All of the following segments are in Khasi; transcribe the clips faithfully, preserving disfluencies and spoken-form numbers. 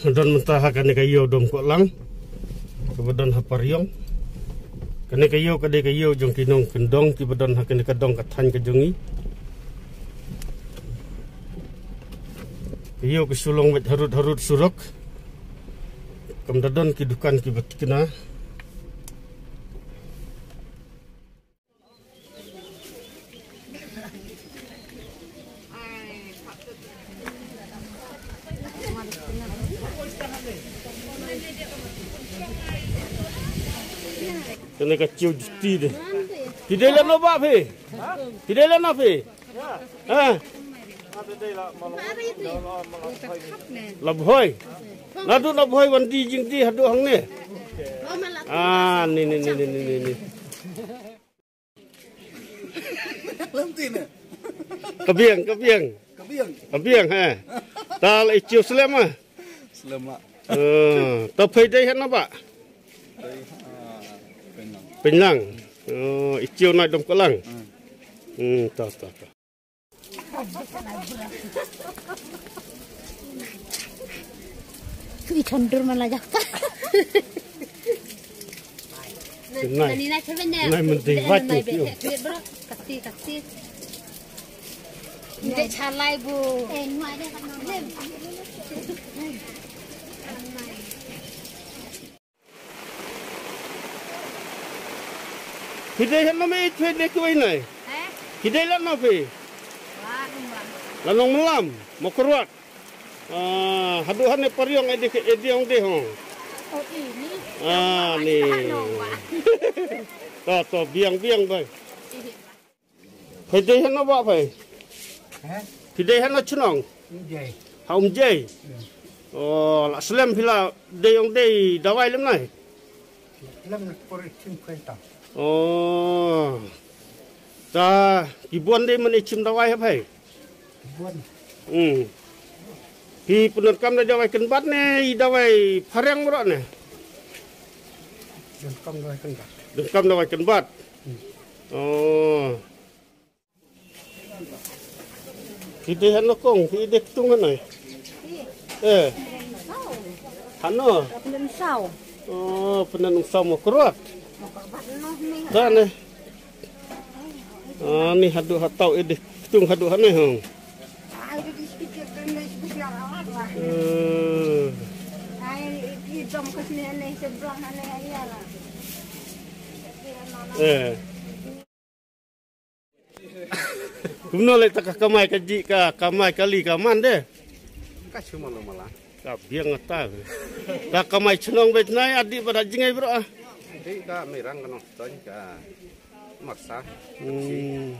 Don mynta ha kane ka ïew Dom Kohlang, kaba don ha Pariong. Kane ka ïew ka dei ka ïew jong ki nongkyndong kiba don ha kane ka dong ka thaiñ ka jong ngi. Ka ïew ka shu long beit harud harud surok. Kam da don ki dukan kiba thikna. Kane ka ïew juti de. Phi dei lano ba phi? Phi dei lano phi? Ha? La Bhoi. Naduh La Bhoi wan die jingdie haduh hangne. Ah, ni ni ni. Lem ti ne. Ka biang, ka biang. Ka biang. Ka biang, ha. Ta la i ïew slem ah. Slem ah. Eh, ta phi dei hano ba? Dei ha Penlang. Penlang. Oh, i ïew na Dom Kohlang. Hmm. Hmm, ta ta ta. Ui, chondur mana jak. Nai. Nai, nai, nai, nai, nai, nai, bro. Kati, kati. Nde chalai bu. Eh, nua dia kan nua. Phi dei hano me it phi dei kiwei nai? Eh? Phi dei lano phi? Wah, rumah. Lanong Malam, Mawkyrwat. Ah, haduh hane Pariong edi ke edi ong dei hong. Oh, ini. Ah, ni. Hano, wah. To, to, biang, biang, bai. Phi dei hano ba phi? He? Phi dei hano chnong? Umjai. Ha Umjai. Hmm. Oh, la slem phi la dei ong dei dawai lem nai? Lem por chim kwenta. Oh. Ta ki bon dei man i chim dawai ha phi? Ki bon. Hmm. Phi pyndonkam da dawai kynbat ne i dawai phareng bro ne? Donkam dawai kynbat. Donkam dawai kynbat. Hmm. Oh. Phi dei hano kong, phi dei ktung hano. Eh. Hano. Pynsaw. Oh, pynsaw mo krot. Ka ne. Ah, ni haduh hatau i dei ktung haduh hano hong. Eh. Eh. Kumno le ta ka kamai ka ji ka kamai kali ka man de. Ka shu malu mala. Ka biang ata. Ka kamai chnong beit nai adi bad jingai bro ah. Di ka mirang ka nong ston ka maksa. Hmm.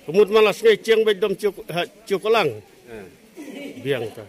Kumut mala sngai chiang beit Dom Chiu, ha, Chiu Kohlang. Eh. Biang ta.